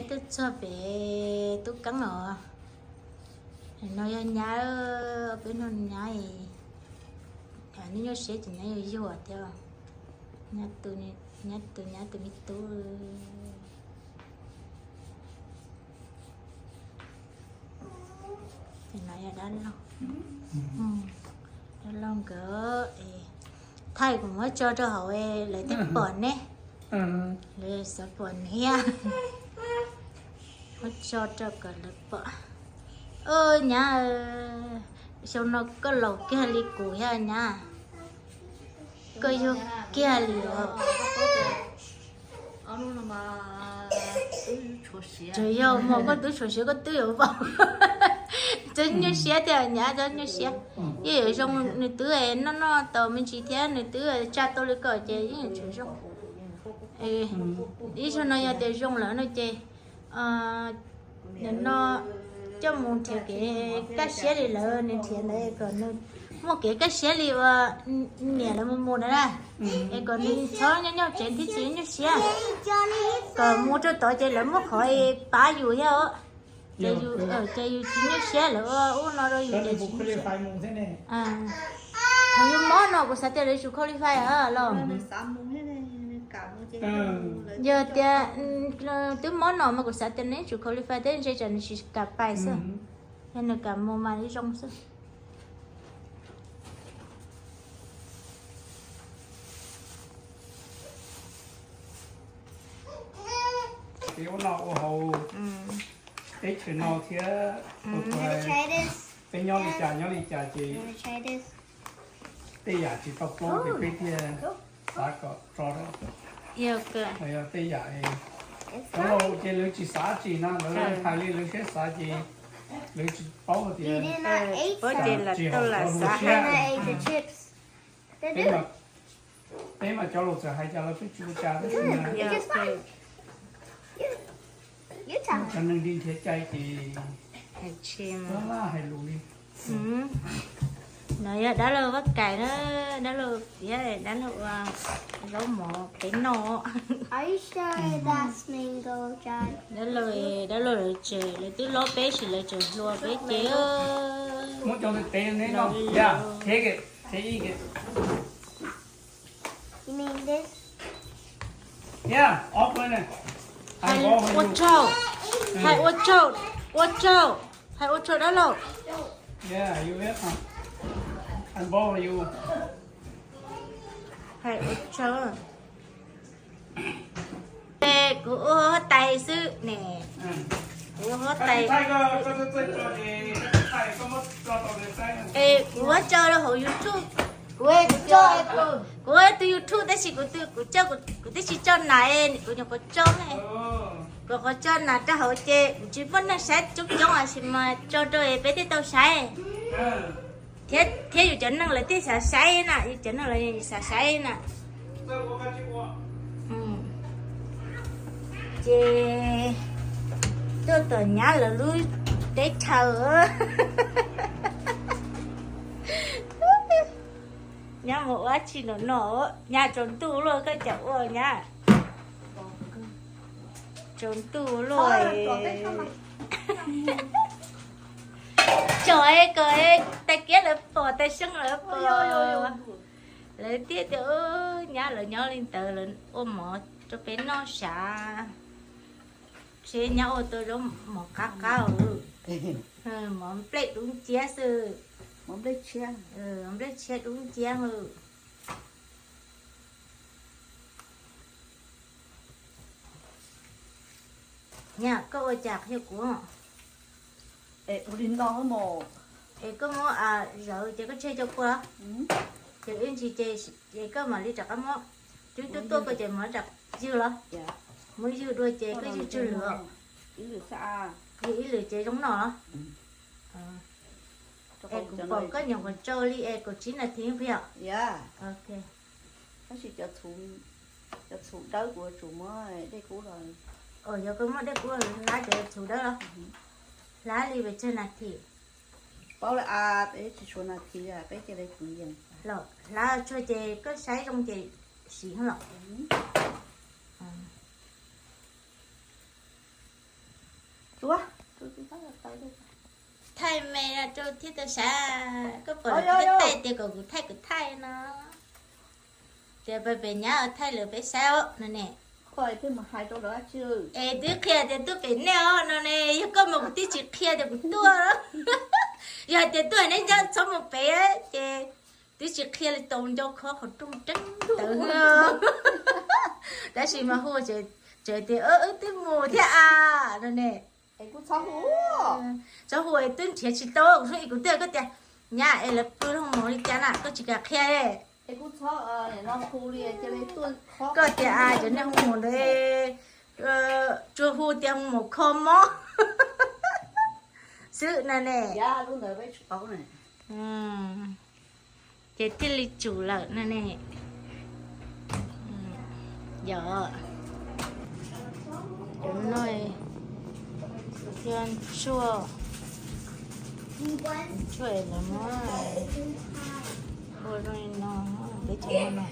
Twb txog pem tub Keeb os. No yog nyab, peb no nyab, nej nyuaj siab ces nyab yuag yuag thiab. Nyab tus, nyab tus, nyab tus me tub. No yog dab laug, dab laug nkawd. Thaij kuv muab tso rau hauv lawv thiaj pom ne, lawv xav pom ne. Muab tso rau kom lawv pom. Nyab, xyoo no koj laus kiag li kuv thiab nyab. Koj yug kiag li os. Tsuas yog mas koj twb tshuav siav koj twb yuav vau. Twb nyuaj siab tiag nyab, twb nyuaj siab. Yeej yuav zoo, nws twb noj noj tau me ntsis thiab nws twb tsa tau li ko ces yeej yuav tsum zoo. Ib zaug no yog tias zoo lawm no ces no coj mus nrhiav kev kaj siab li lawv nws nrhiav ntawd kom nws muaj kev kaj siab li uas niam lawv mus mus ntawd na. Es kom nws txhob nyob nyob tsev thiab tsis nyuaj siab. Kom mus rau tod ces lawv muaj qhov pab yus thiab os. Ces yus, ces yus tsis nyuaj siab lawv ua ub no rau yus ces tsis nyuaj siab. Thaum yus mob no kuv xav tias lawv yuav tsum qualify los. Yog tias twb mob no mas kuv xav tias nws yuav tsum qualify thiab ntshe tsam nws tsis kam pais xwb. Yog nws kam mus mas zoo xwb. Kev ua noj ua haus teb chaws no thiab, peb nyob li cas nyob li cas ces tej yam tsis tau paub ces peb thiaj xav kom tso rau. Yog tej yam cov laus ces lawv tsis xav tsi na, lawv hais li lawv siab xav ces lawv tsis paub tias tsis haum cov hluas siab. Peb mas cov laus txawm hais cas los peb tsis ua cas tab sis mas cov neeg li nrhiav cai ces laj laj hais lus li. No yog dab laug Vaj Kais na, dab laug, dab laug ua zaub mov peb noj. Dab laug, dab laug lawv tseem, lawv twb lob peb sis lawv tseem hluas peb ces. Hais ua tsaug, hais ua tsaug, ua tsaug, hais ua tsaug dab laug. Hais ua tsaug. Kuv ua huab tais xwb ne. Kuv ua huab tais. Es kuv muab tso rau hauv YouTube. Kuv, kuv ua tus YouTube tab sis kuv, kuv, kuv twb tsis tso nas, kuv nyuam qhuav tso, kuv qhuav tso nas rau hauv ces kuv tsis muaj neeg saib coob coob tab sis mas tso rau peb thiaj tau saib. Thiab yus cov neeg lawv thiaj xav saib na, yus cov neeg lawv xav saib na. Ces tuaj tom nyab lawv lub teb chaws. Nyab mus ua dab tsi no no, nyab tsaus ntuj luaj koj cas ua nyab. Tsaus ntuj luaj. Tsom kom tais kiab lawv pom tais xyoo lawv pom. Lawv thiaj tias nyab lawv nyob li ntawd lawv ua mov rau peb noj sav. Tsev nyab ua tau zaub mov qab qab, mov nplej dub nciab xwb. Mov nplej tshiab dub nciab. Nyab koj ua cas qhia kuv. Es ua li no, es koj muab zawv ces koj tseg cov kua, ces ib ntsis ces koj mam li rov qab muab, twb tuaj tuaj koj ces mam rov ywg los, muab ywg dua ces koj ywg tsawg lwm, ywg ib lwm ces zoo noj los. Es kuv pom koj nyuam qhuav tsau li es kaum tsib nas this pheej yom. Tab sis cov txhuv dawb kuv tsuas muab dej kub los. Yog koj muab dej kub hlab cov txhuv dawb los. Hlab li pes tsawg nas this? Paub lawm, peb tsis tshuav nas this, peb cia li tsuv yees. Los hlab tsuag ces koj saib zoo ces siv los. Thaij me rau thiab tau sav, koj pom lawv thaij tias kom kuv thaij kuv thaij no. Tias pem nyab thaij lawv peb saib no ne. Es twb qhia tias tuaj pem nej os no ne, yog koj mus kuv twb tsis qhia tias kuv tuaj. Yog hais tias tuaj nej nco txhob mus pem ces twb tsis qhia li, tau nco khov qhov rooj teeb tawv. Tab sis mas hu tseem tias wb twb mus thiab a no ne. Txhob hu es twb nrhiav tsis tau kuv, kuv twb hais koj tias nyab es lawv pw hoo maum li cas na koj tsis kam qhia. Koj tias a cov niag hoo maum ntawd tsuas hu tias hoo maum kho mob xwb no ne. Ces thiaj li tsum lawm no ne. Yog cov no, yog ntsuag, ntsuag lawv muab ua zoo li no, peb cov no,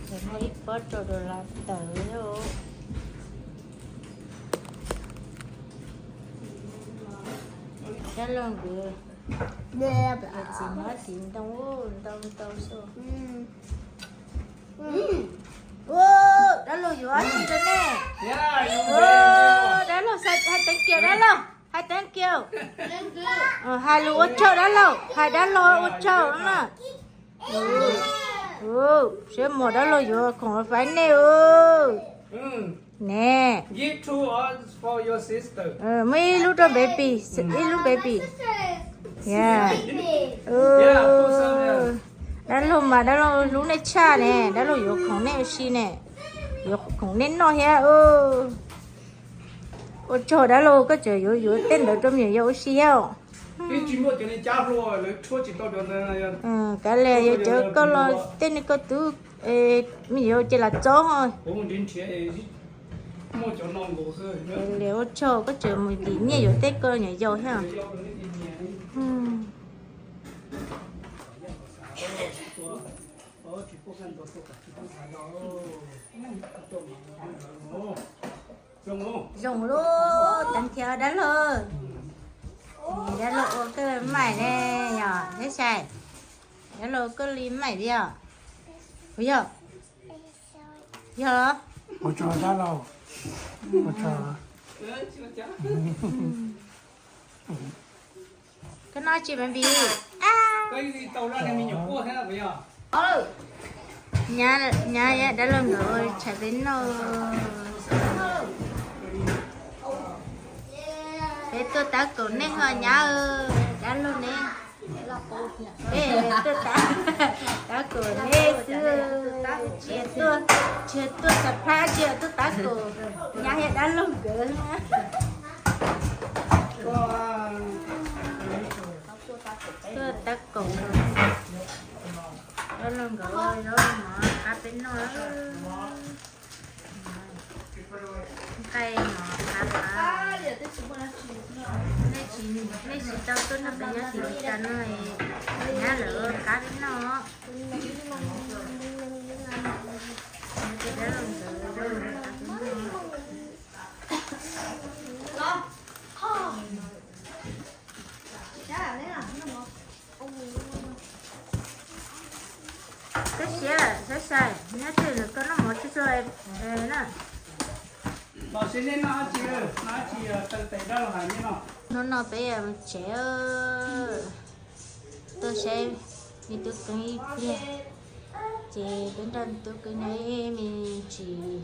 lawv muab ib pob rau dollar tawm. Dab laug nkawd txiv hmab txiv ntoo ntau ntau xwb. Dab laug yuav dab tsi rau nej? Dab laug hais thank you, dab laug hais thank you, hais lus ua tsaug dab laug, hais dab laug ua tsaug na. Siab mos dab laug yuav khoom faib nej ne. Muaj ib lub rau baby, ib lub baby. Dab laug mas dab laug hlub nej tshaj ne, dab laug yuav khoom nej ua si ne, yuav khoom nej noj thiab. Ua tsaug dab laug, koj tseem yuav yuav tej ntawd rau me nyuam yaus ua si thiab. Kav liam yuav cov koj los tej niag koj tub me nyuam yaus ces lam txob. Kav liam ua tsaug, koj tseem mus ntim nyiaj yuav tej koj nyuam yaus thiab. Zoo lub teev thiab dab laug. Dab laug ua koj li maim ne, yog Teb Sai? Dab laug koj li maim li os. Puas yog? Yog los? Koj noj tsi baby? Nyab, nyab, dab laug nkawd ua tshais peb noj. Peb tuaj tab kaum nej ho nyab, dab laug ne. Peb tuaj tab kaum nej xwb, tsis tuaj, tsis tuaj surprise, tsis tuaj tab kaum nyab thiab dab laug nkawd. Tuaj tab kaum dab laug nkawd zaub mov qab peb noj. Nqaij mov qab qab. Nej tsis tau tuaj noj peb nyob tim li cas no, nyab lawv qab peb noj. Koj siab, Saib Saib, nyob twg lawm koj noj mov tsuag tsuag na. Hnub no peb yuav mus tsev, tuaj saib me tub Keeb ib pliag, ces peb nrog me tub Keeb nyob ib me ntsis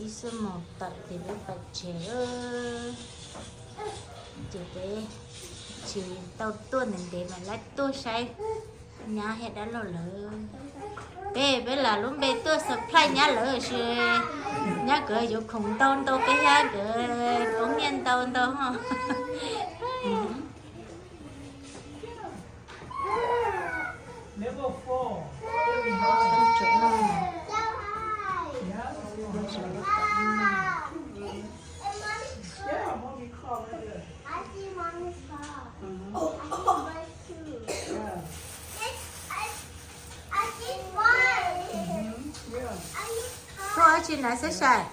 ib xuab moos tawm ces peb pais tsev. Ces peb tsis tau tuaj ntev ntev mas lawv tuaj saib nyab thiab dab laug lawv. Peb, peb lam lub npe tuaj surprise nyab lawv, tiam sis nyab nkawd yuav khoom ntau ntau peb thiab, nkawd poob nyiaj ntau ntau ho. Koj ua dab tsi na Saib Saib?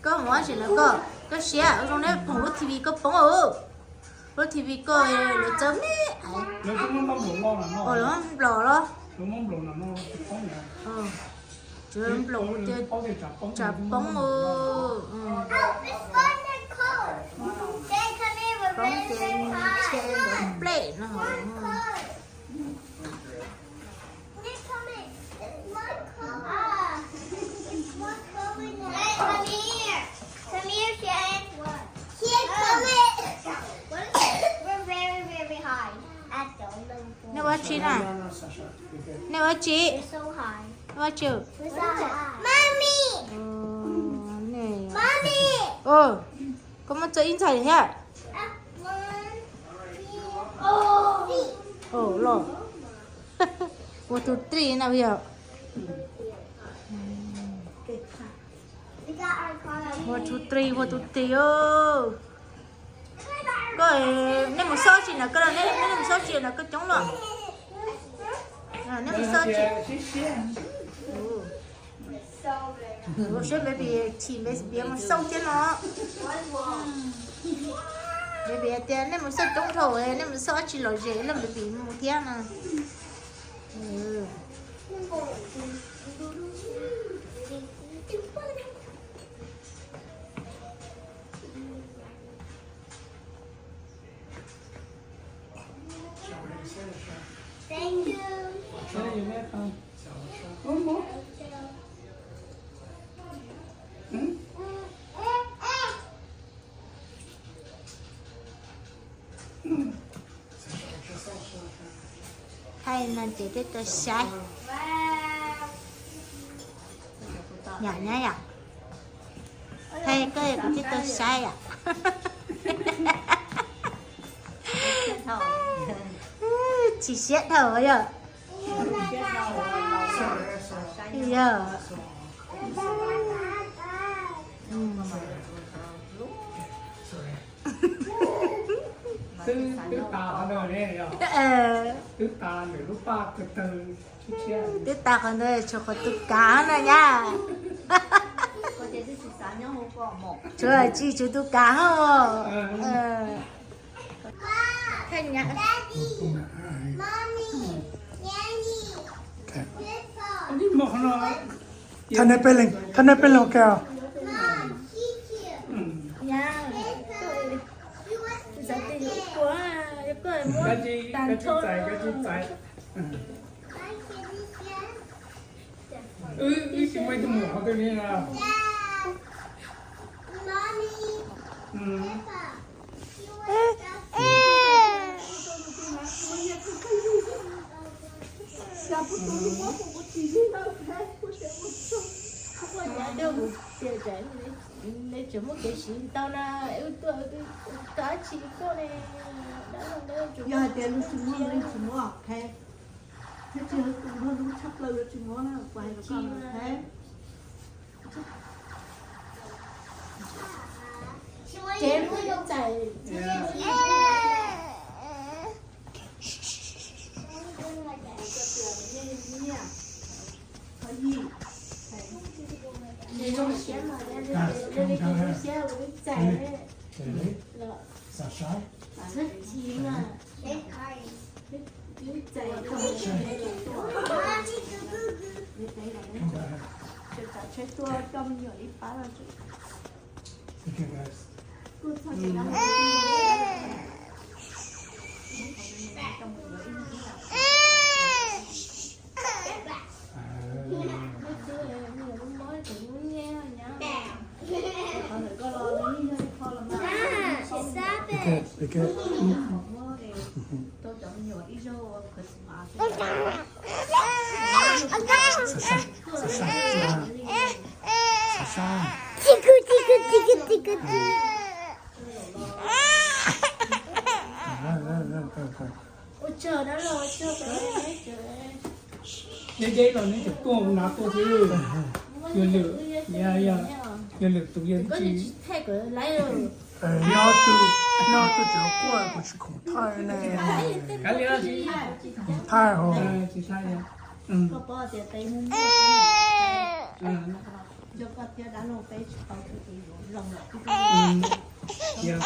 Koj mus ua dab tsi na koj? Koj siab ua zoo neb phoom lub T V koj poob os. Lub T V koj lawv txawb me. Lawv muab nplaum los? Tsuav nplaum tias tsam poob os. Poob ces ntshe nplaum plej no. Come here. Come here, Shan. Can't come in. We're very, very high. At the low point. Nej ua tsi na? Nej ua tsi? You're so high. Nej ua tsi? We're so high. Mommy! Mommy! Koj muab txo ib ntxhais thiab. One, two, three. Los. Ua tus tri na yog. Ua tus tri, ua tus tri os. Koj, nej mus xauj tsi na koj, nej mus xauj tsi na koj coob los. Nej mus xauj tsi. Ua siab baby chim baby mus xauj thiab no. Baby tias nej mus xauj coob dhau, nej mus xauj dab tsi lom zem los baby mus thiab no. Thank you. Thaij no ces twb tau saib. Yam nyab yom. Thaij koj kuv twb tau saib yom. Chim siab dhau yom. Yog. Twb tas qhov no ne, twb tas nws lub paj kawg tawg. Twb tas qhov ntawd tshuav qhov tus kav no nyab. Tshuav tsis tshuav tus kav hos. Thab neb peb leeg, thab neb peb leeg ua ke os. Wib tsis muaj ib tug muam qhov twg li no. Yog hais tias lub tsis muaj, lub tsis muaj, ok. Thiab tsis yog tus npawg lub tshaj plaws lub tsis muaj na, kuv hais rau koj na, ok. Ces lub txais. Zoo siab mas, zoo siab ua lub txais los. Txais, txais tua coj me nyuam ib pab los. Ua tsaug dab laug, ua tsaug. Deb deb los neb tseem tuaj nav tuaj xwb. Yog lwm, yog lwm tus yog tsis thaij kom laiv. Nyob twg, nyob twg tseem quaj kuv tsis khoom thaij ne. Khoom thaij ho. Cov koj thiab dab laug peb tsis tau txuj ci yuav zoo lawm. Yog.